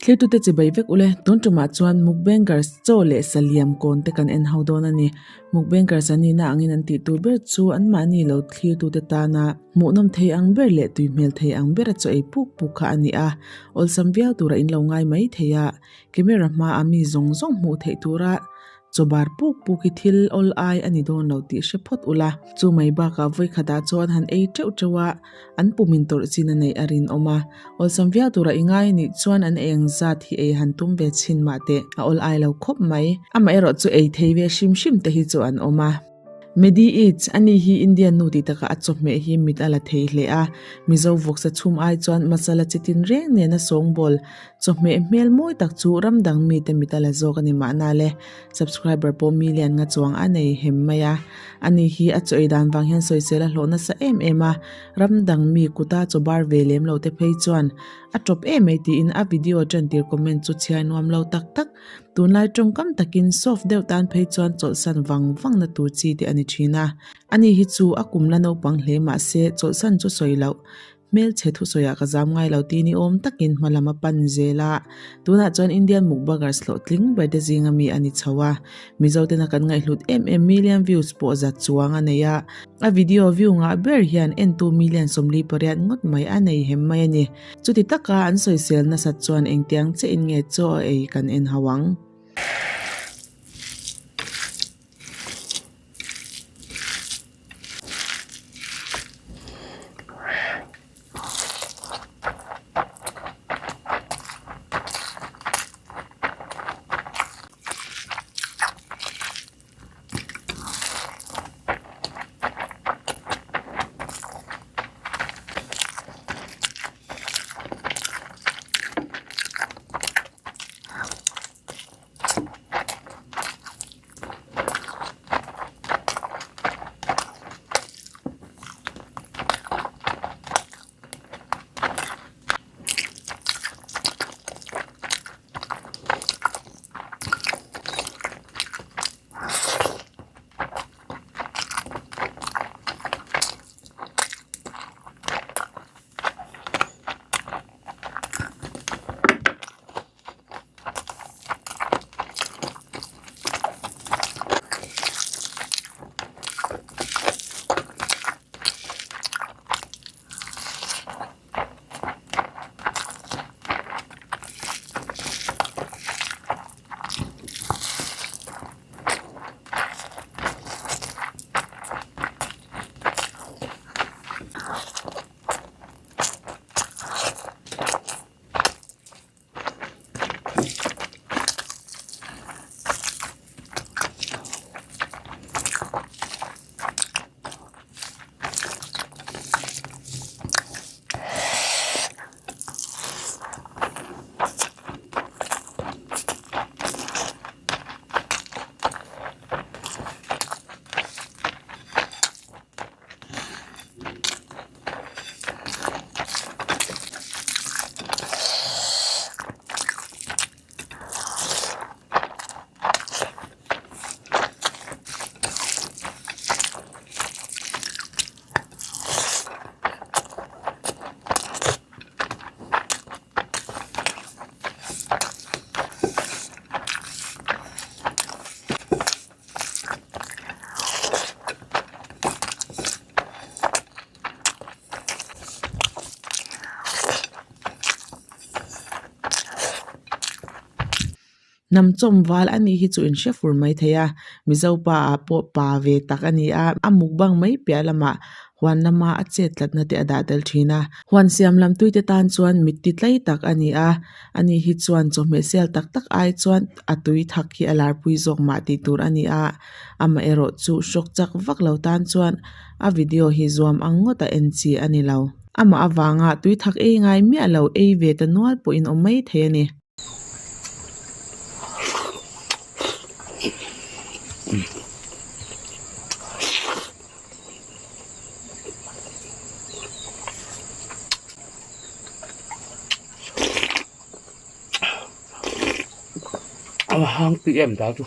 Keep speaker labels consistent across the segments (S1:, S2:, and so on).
S1: Thlirtute chibai vek ule, tun tumah chuan mukbangers chaw leh saliam kawn te kan en ho dawn a ni. Mukbangers an nihna angin an tih tur ber chu anmahni lo thlirtute tana hmuhnawm thei ang ber leh tui hmel thei ang bera chaw ei puk puk kha a ni a, awlsam viau tura in lo ngai mai thei a, camera hmaa mi zawng zawng hmuh theih tura Chaw bar puk puk hi thil awl ai a ni dawn lo tih hre phawt ula. Chu mai bakah vawikhatah chuan han ei teuh teuh a, an pumin tawrh chin a neih a rinawm a. Awlsam viau tura i ngai anih chuan an ei ang zat hi ei han tum ve chhin mah teh, a awl ai lo khawp mai. Amaherawh chu ei thei ve hrim hrim te hi chu an awm a. Medi Eats, Ani hi Indian nu tih takah a chawhmeh hi mit a la thei hle a, Mizo vawksa chhum ai chuan masala chi tin reng nena sawngbawl chawhmeh hmel mawi tak chu ram dang mite mit a la zawk a ni mahna le. Subscriber pawh million nga chuang a nei hem mai a. Ani hi a chaw ei dan vang hian sawisel a hlawh nasa em em a, ram dang mi kuta chaw bar ve lem lo te phei chuan a tawp em mai tiin a video tantir comment chu chhiar nuam lo tak tak. Tunlai tawngkam takin soft deuh tan phei chuan chawlhsan vang vang na tur chi te a ni thin a. Ani hi chu a kum la naupang hle mahse chawlhsan chu sawi loh. Hmelchhe thusawiah ka zam ngai lo ti ni awm takin hma lam a pan zel a. Tunah chuan Indian mukbangers hlawhtling ber te zinga mi a ni chho a. Mizo tena kan ngaihhlut em em million views pawh za chuang a nei a. A video view ngah ber hian entu million 48 ngawt mai a nei hem mai a ni. Chuti taka an sawisel nasat chuan engtiang che in nge chaw a ei kan en hau ang. Hnam chawm val a nih hi chu in hre fur mai thei a, Mizo pa ah pawh pa ve tak a ni a, a mukbang mai piah lamah huan lama a chet tlatna te a dah tel thin a. Huan siam lam tui te tan chuan mit ti tlai tak a ni a, a ni hi chuan chawhmeh sial tak tak ai chuan a tui thak hi a larpui zawk mah tih tur a ni a, amaherawh chu hrawk chak vak lo tan chuan a video hi zuam ang ngawt a en chi a ni lo. Amah avanga tui thak ei ngai miah lo ei ve ta nual pawhin awm mai thei a ni.
S2: A hang tih em ta chu.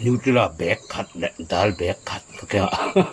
S2: Nutella bag khat leh dal bag khat ka keng a.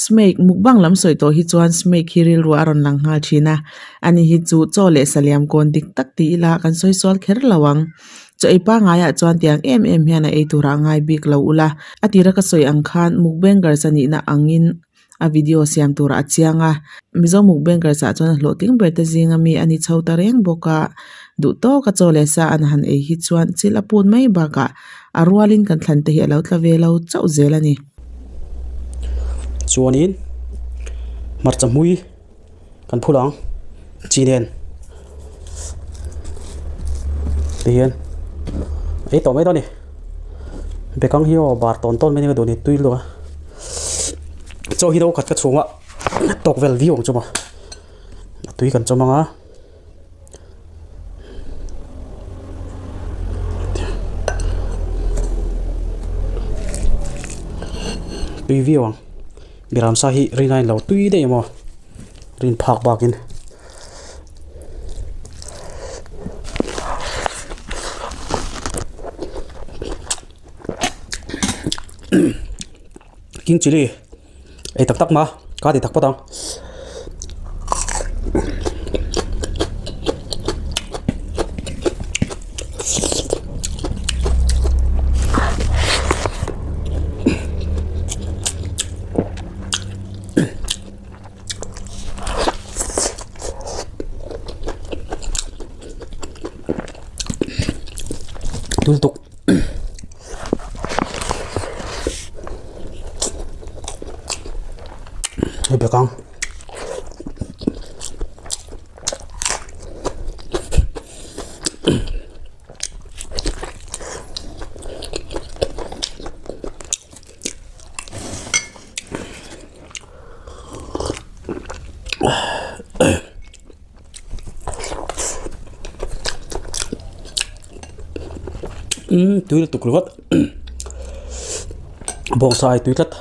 S1: Smake, mukbang lam sawi tawh hi chuan Smake hi rilru a rawn lang nghal thin a, ani hi chu chaw leh saliam kawn dik tak ti ila kan sawi sual kher lo ang. Chaw ei pangaiah chuan tiang em em hian a ei turah a ngai bik lo ula, a tira ka sawi ang khan mukbangers a nihna angin a video siam turah a chiang a, Mizo mukbangers ah chuan a hlawhtling ber te zinga mi a ni chho ta reng bawk a, duh tawka chaw leh sa an han ei hi chuan chil a put mai bakah a rualin kan thlan te hi a lo tla ve lo chauh zel a ni.
S3: Chuanin hmarcha hmui kan phul ang chi nen tihian ei tawh mai dawn a ni bekang hi aw bar tawn tawn mai nia ka duh ni tui lutuk a chaw hi no khat ka chhung a tawk vel viau ang chu maw a tui kan chawm ang a. Tui viau ang Biram sa hi rin a inlo tui daih emaw rin phak bakin king chilli ei tak tak ma ka ti tak phawt ang. Tui lutuk. Hei bekang umm tui lutuk ringawt bawngsa ai tui tlat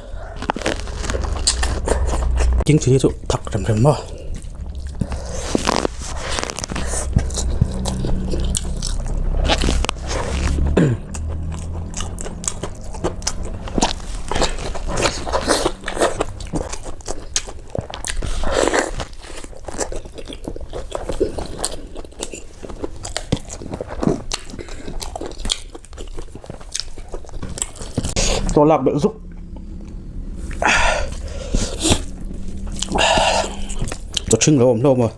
S3: king chilli chu thak rem rem maw. Chaw lak belh zuk chaw ṭhing lo awm hlawm a.